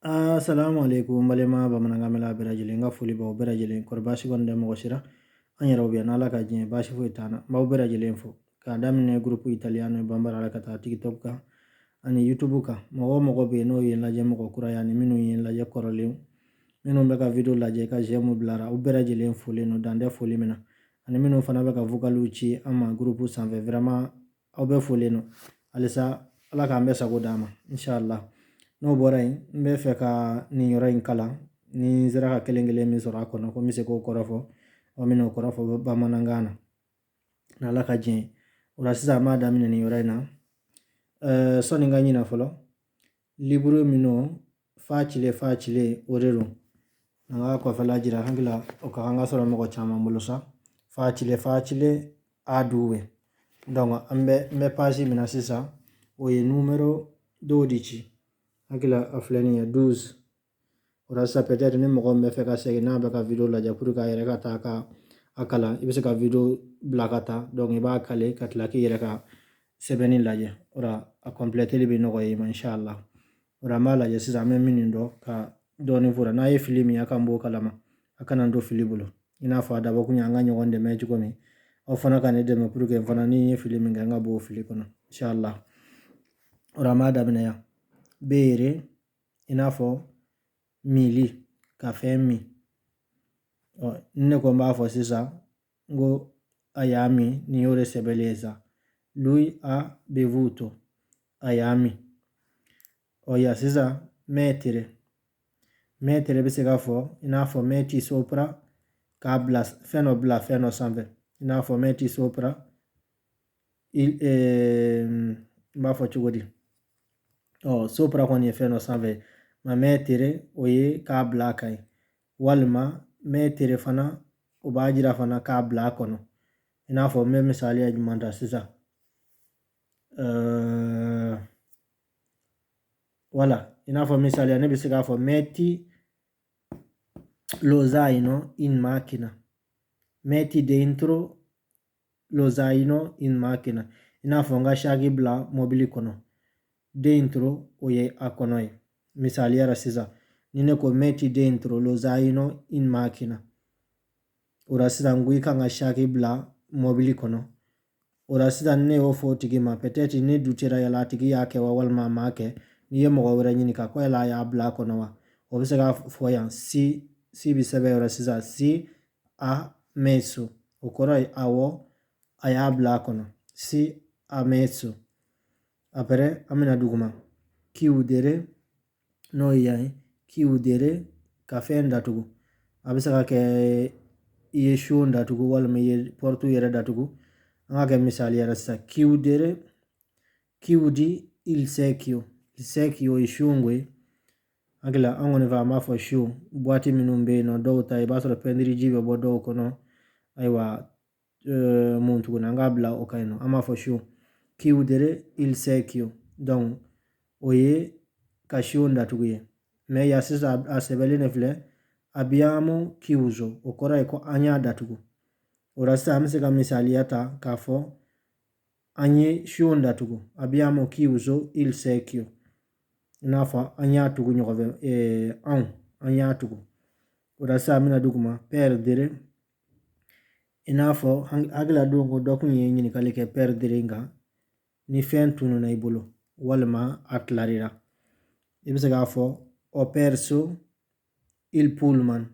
Assalamu alaikum, balima bamanankan mɛnla bɛɛ lajɛlen, n ka foli b'aw bɛɛ lajɛlen. Kɔri baasi kɔni tɛ mɔgɔ si la? An yɛrɛw bɛ yan, n'Ala ka diɲɛ, baasi foyi t'an na. N b'aw bɛɛ lajɛlen fo k'a daminɛ groupe Italiano Bambara la ka taa TikTok kan ani YouTube kan. Mɔgɔ o mɔgɔ bɛ yen n'o ye n lajɛ mɔgɔ kura ye, ani minnu ye n lajɛ kɔrɔlen, minnu bɛ ka video lajɛ ka j'aime bilara, aw bɛɛ lajɛlen folen don dan tɛ foli min na. Ani minnu fana bɛ ka vocaliw ci an ma groupe sanfɛ, vraiment aw bɛɛ folen don. Halisa Ala k'an bɛɛ sago d'an ma, inshallah. N'o bɔra yen, n bɛ fɛ ka nin yɔrɔ in kalan. Ni n sera ka kelen kelen min sɔrɔ a kɔnɔ ko n bɛ se k'o kɔrɔ fɔ, n bɛna o kɔrɔ fɔ bamanankan na n'Ala ka diɲɛ ye. O la sisan, an b'a daminɛ nin yɔrɔ in na. Sɔnni n ka ɲina fɔlɔ, liburu min don, facile facile, o de don. An ka kɔfɛla jira, hakili la o ka kan ka sɔrɔ mɔgɔ caman bolo sa. Facile facile A2. Donc an bɛ page min na sisan, o ye numéro 12. Hakili la a filɛ nin ye, 12. O la sisan, peut-être ni mɔgɔ min bɛ fɛ ka segin n'a bɛ ka video lajɛ pour que a yɛrɛ ka taa ka a kalan, i bɛ se ka video bila ka taa. Donc i b'a kale ka tila k'i yɛrɛ ka sɛbɛnni lajɛ. O la a complételi bɛ nɔgɔya i ma, inshallah. O la an b'a lajɛ sisan, an bɛ minnu dɔn ka dɔɔnin fɔ. N'a ye fili min ye, a kan b'o kalama, a kana don fili bolo. I n'a fɔ a dabɔkun ye an ka ɲɔgɔn dɛmɛ cogo min, aw fana ka ne dɛmɛ pour que n fana, ni n ye fili min kɛ, n ka bɔ o fili kɔnɔ, inshallah. O la an b'a daminɛ yan. Bere, i n'a fɔ mili, ka fɛn min. Ɔ, ne ko n b'a fɔ sisan, n ko a y'a min. Nin y'o de sɛbɛnlen ye sisan: lui ha bevuto, a y'a min. Ɔ, yan sisan, mettere. Mettere bɛ se ka fɔ i n'a fɔ metti sopra, k'a bila fɛn dɔ, bila fɛn dɔ sanfɛ. I n'a fɔ metti sopra, n b'a fɔ cogo di? Ɔ, sopra kɔni ye fɛn dɔ sanfɛ, ma mettere o ye k'a bila a kan ye. Walima mettere fana, o b'a jira fana k'a bila a kɔnɔ. I n'a fɔ n bɛ misaliya jumɛn ta sisan? Wala i n'a fɔ misaliya, ne bɛ se k'a fɔ metti lo zaino in macchina, metti dentro lo zaino in macchina. I n'a fɔ n ka saki bila mɔbili kɔnɔ. Dentro, o ye a kɔnɔ ye. Misaliya la sisan, ni ne ko metti dentro lo zaino in macchina, o la sisan n ko i kan ka saki bila mɔbili kɔnɔ. O la sisan, ne y'o fɔ o tigi ma, peut-être ne dutera yala a tigi y'a kɛ wa, walima a m'a kɛ. N'i ye mɔgɔ wɛrɛ ɲininka ko yala a y'a bila a kɔnɔ wa, o bɛ se k'a fɔ yan sì. Sì bɛ sɛbɛn yɔrɔ sisan, sì, ha messo. O kɔrɔ ye awɔ, a y'a bila a kɔnɔ. Sì, ha messo. Après, an bɛna duguma, chiudere, n'o ye yan ye. Chiudere, ka fɛn datugu. A bɛ se ka kɛ i ye son datugu, walima i ye porte yɛrɛ datugu. An ka kɛ misali yɛrɛ sisan: chiudere, chiudi il secchio. Il secchio ye son ye. Hakili la, an kɔni fɛ, an b'a fɔ son boîte minnu bɛ yen nɔ, dɔw ta i b'a sɔrɔ pɛntiri ji bɛ bɔ dɔw kɔnɔ. Ayiwa, mun tuguni? An k'a bila o kan yen nɔ, an b'a fɔ son. Chiudere il secchio, donc o ye ka son datugu ye. Mais yan sisan, a sɛbɛnlen de filɛ: abbiamo chiuso. O kɔrɔ ye ko an y'a datugu. O la sisan, an bɛ se ka misaliya ta k'a fɔ an ye son datugu: abbiamo chiuso il secchio. I n'a fɔ an y'a tugu ɲɔgɔn fɛ, anw an y'a tugu. O la sisan, an bɛna duguma, perdere. I n'a fɔ hakili don ko dɔ kun ye ɲininkali kɛ perdere in kan. Ni fɛn tununna i bolo, walima a tilarila, i bɛ se k'a fɔ ho perso il pullman,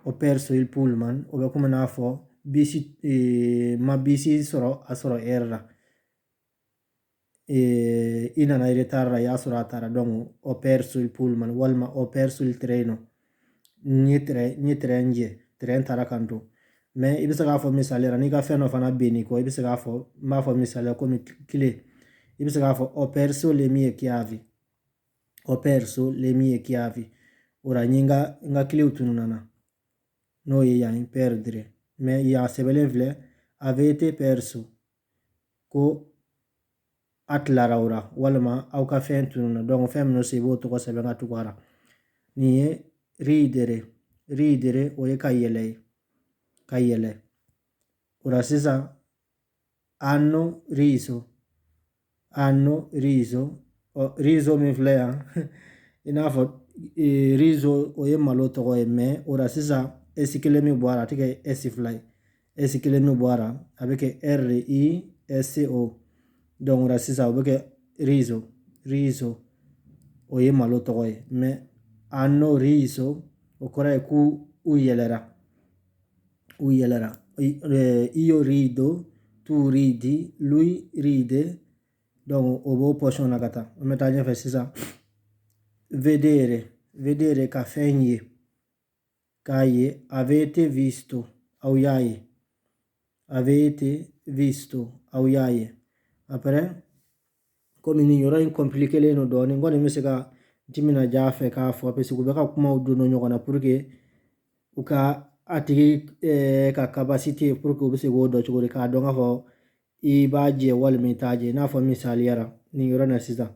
ho perso il pullman. O bɛ komi n'a fɔ bisi ma bisi sɔrɔ, a sɔrɔ heure la, i nana retard la, i y'a sɔrɔ a taara. Donc ho perso il pullman, walima ho perso il treno, n ye train jɛ, train taara kan to. Mais i bɛ se k'a fɔ misaliya la, n'i ka fɛn dɔ fana benn'i kɔ, i bɛ se k'a fɔ, n b'a fɔ misaliya komi clé, i bɛ se k'a fɔ ho perso le mie chiavi, ho perso le mie chiavi. O la n ye n ka cléw tununna na, n'o ye yan perdere. Mais yan sɛbɛnlen filɛ: avete perso, ko a tilara o la, walima aw ka fɛn tununna. Donc fɛn minnu se, i b'o tɔgɔ sɛbɛn ka tugu a la. Nin ye ridere. Ridere, o ye ka yɛlɛ ye, ka yɛlɛ. O la sisan, hanno riso, hanno riso. Ɔ, riso min filɛ yan. I n'a fɔ riso, o ye malo tɔgɔ ye, mais o la sisan S kelen min bɔ a la, a tɛ kɛ S fila ye. S kelen min bɔ a la, a bɛ kɛ R I S O. Donc o la sisan o bɛ kɛ riso. Riso, o ye malo tɔgɔ ye, mais hanno riso, o kɔrɔ ye k'u u yɛlɛra, u yɛlɛra. Io rido, tu ridi, lui ride. Donc o b'o position na ka taa. An bɛ taa ɲɛfɛ sisan. Vedere, vedere, ka fɛn ye, k'a ye. Avete visto, aw y'a ye. Avete visto, aw y'a ye. Après, komi nin yɔrɔ in compliqué don dɔɔnin, n kɔni bɛ se ka n timinadiya a fɛ k'a fɔ, parce que u bɛ ka kumaw don ɲɔgɔn na pour que u ka a tigi ka capacité, pour que u bɛ se k'o dɔn cogo di, k'a dɔn k'a fɔ i b'a jɛ walima i t'a jɛ. I n'a fɔ misaliya la, nin yɔrɔ in na sisan,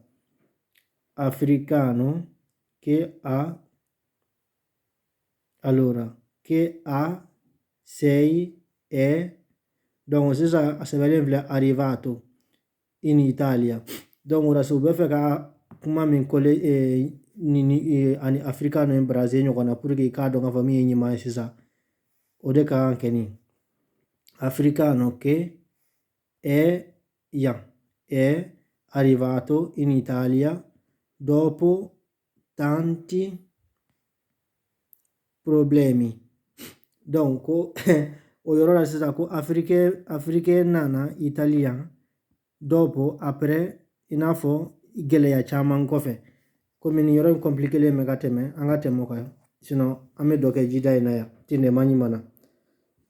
africano che ha, allora, che ha sei è. Donc sisan a sɛbɛnlen filɛ, arrivato in Italia. Donc o la sisan u bɛ fɛ ka kuma min kole ni ani africano ye Brazil ɲɔgɔn na, pour que i k'a dɔn k'a fɔ min ye ɲuman ye sisan, o de ka kan kɛ nin africano che è yan è arrivato in Italia dopo tanti problemi. Donc ko o yɔrɔ la sisan, ko africain nana Italie dopo, après, i n'a fɔ gɛlɛya caman kɔfɛ. Komi nin yɔrɔ in compliqué bɛ ka tɛmɛ, an ka tɛmɛ o kan, sinon an bɛ dɔ kɛ jida in na yan. Tinde ma ɲuman na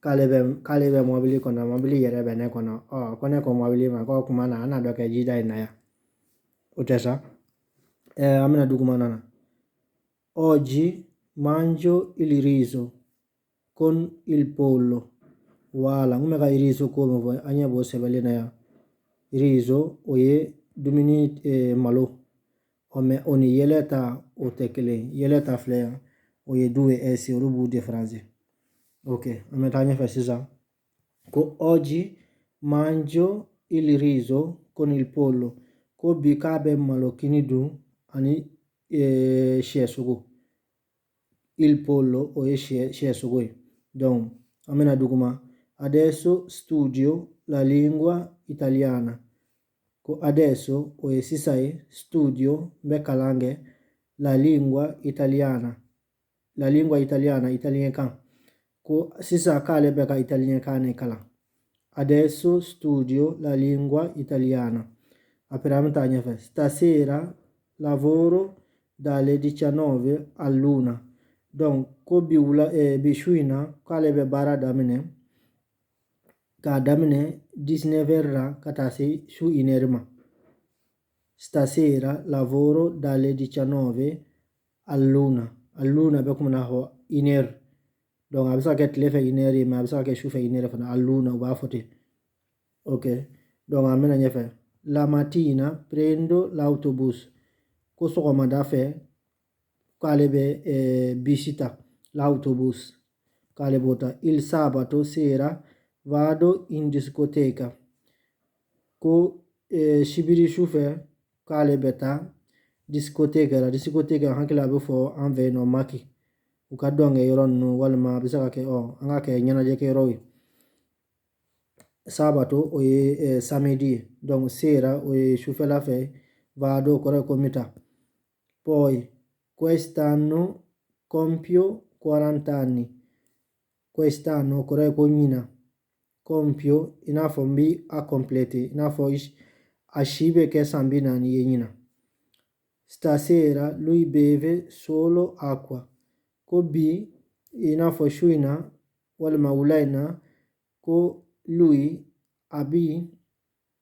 k'ale bɛ mɔbili kɔnɔ, mɔbili yɛrɛ bɛ ne kɔnɔ. Ɔ, ko ne ko mɔbili ma k'o kuma na, an na dɔ kɛ jida in na yan, o tɛ sa. An bɛna dugumana na. Oggi mangio il riso con il pollo. Voilà, n kun bɛ ka riso ko min fɔ, an ɲɛ b'o sɛbɛnlen na yan. Riso, o ye dumuni, malo. Ɔ, mais o ni yɛlɛ ta, o tɛ kelen ye. Yɛlɛ ta filɛ yan, o ye due S, olu b'u différencier. Ok, an bɛ taa ɲɛfɛ sisan. Ko oggi mangio il riso con il pollo, ko bi k'a bɛ malokini dun ani sɛ sogo. Il pollo, o ye sɛ sogo ye. Donc an bɛna duguma. Adesso studio la lingua italiana. Ko adesso, o ye sisan ye, studio, n bɛ kalan kɛ, la lingua italiana, la lingua italiana, italien kan. Ko sisan k'ale bɛ ka italien kan de kalan. Adesso studio la lingua italiana. Après, an bɛ taa ɲɛfɛ. Stasera lavoro dalle 19 all'una. Donc ko bi wula, bi su in na, k'ale bɛ baara daminɛ, k'a daminɛ 19 heures la ka taa se su 1 heure ma. Stasera lavoro dalle 19 all'una. All'una bɛ komi n'a fɔ 1 heure. Donc a bɛ se ka kɛ tile fɛ 1 heure ye, mais a bɛ se ka kɛ su fɛ 1 heure fana. All'una, u b'a fɔ ten. Ok, donc an bɛna ɲɛfɛ. La mattina prendo l'autobus. Ko sɔgɔmada fɛ, k'ale bɛ bisi ta, l'autobus, k'ale b'o ta. Il sabato sera vado in discoteca. Ko sibiri su fɛ, k'ale bɛ taa discoteca la. Discoteca, hakili a bɛ fɔ an fɛ yen nɔ maki, u ka dɔnkɛ yɔrɔ ninnu, walima a bɛ se ka kɛ, ɔ, an ka kɛ ɲɛnajɛkɛyɔrɔw ye. Sabato, o ye samedi ye. Donc sera, o ye sufɛla fɛ, vado kɔrɔ ye ko n bɛ taa. Poi quest'anno compio 40 anni. Quest'anno kɔrɔ ye ko ɲinan. Compio, i n'a fɔ n bi a compléter, i n'a fɔ a si bɛ kɛ san 40 ye ɲinan. Stasera lui beve solo acqua. Ko bi, i n'a fɔ su in na walima wula in na, ko lui a bi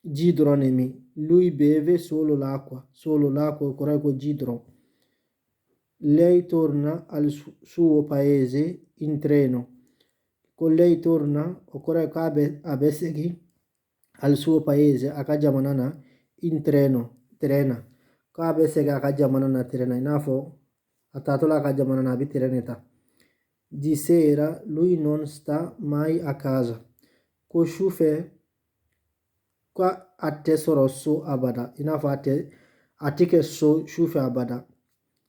ji dɔrɔn de min. Lui beve solo l'acqua. Solo l'acqua kɔrɔ ye ko ji dɔrɔn. Lei torna al suo paese in treno. Ko lei torna, o kɔrɔ ye k'a bɛ, a bɛ segin, al suo paese, a ka jamana na, in treno, train na. K'a bɛ segin a ka jamana na train na, i n'a fɔ a taatɔla a ka jamana na, a bɛ train de ta. Di sera lui non sta mai a casa. Ko su fɛ, ko a tɛ sɔrɔ so abada, i n'a fɔ a tɛ kɛ so su fɛ abada.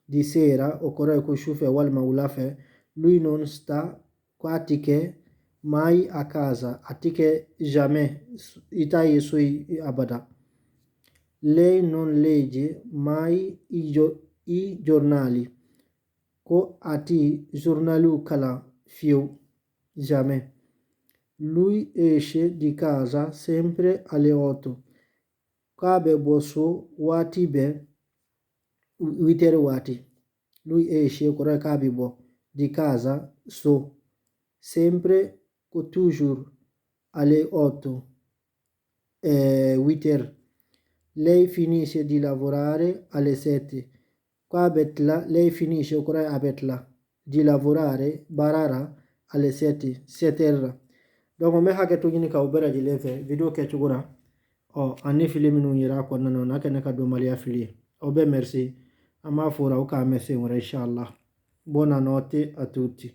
Di sera, o kɔrɔ ye ko su fɛ walima wula fɛ. Lui non sta, ko a ti kɛ, mai a casa, a ti kɛ jamais, i t'a ye so abada. Lei non legge mai i giornali, ko a ti journaliw kalan fiyewu, jamais. Lui esce di casa sempre alle 8, k'a bɛ bɔ so waati bɛɛ 8 heures waati. Lui esce kɔrɔ ye k'a bɛ bɔ, di casa so, sempre ko toujours, alle 8, 8 heures. Lei finisce di lavorare alle 7, k'a bɛ tila. Lei finisce kɔrɔ ye a bɛ tila, di lavorare baara la, alle 7, 7 heures la. Donc n bɛ hakɛ to ɲini k'aw bɛɛ lajɛlen fɛ vidéo kɛcogo la. Ɔ, ani fili minnu yera a kɔnɔna na, o n'a kɛ ne ka dɔnbaliya fili ye. Aw bɛɛ merci. An b'a fɔ aw k'an mɛn sen wɛrɛ, inshallah. Buonanotte a tutti.